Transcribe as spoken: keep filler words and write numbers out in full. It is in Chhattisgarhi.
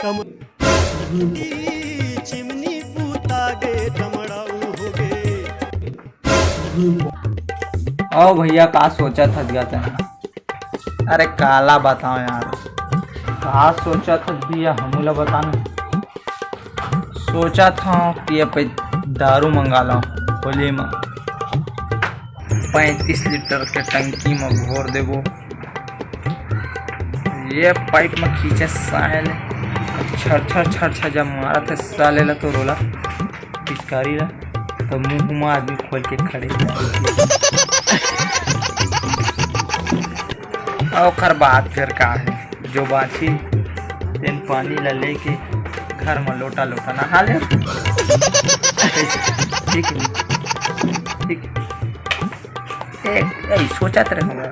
चिमनी पूता गे, चमड़ाऊ हो गे। ओ भैया, का सोचत हस गा तैं? अरे काला बताओ यार, का सोचत हस भैया, हमू ला बता ना। सोचत हंव कि अब दारू मंगा लंव होली म, पैंतीस लीटर के टंकी म भोर देबो। ये पाइप म खींचे साले, छर छर छर छर जब मारत हे साले ला, तो रोला पिचकारी ला, तो मुंह म आदमी खोल के खड़े। ओकर बाद फिर का हे, जो बांची तेन पानी ला लेके घर म लोटा लोटा नहा ले। ठीक हे, ठीक हे। एक, ए, सोचत रहूंगा।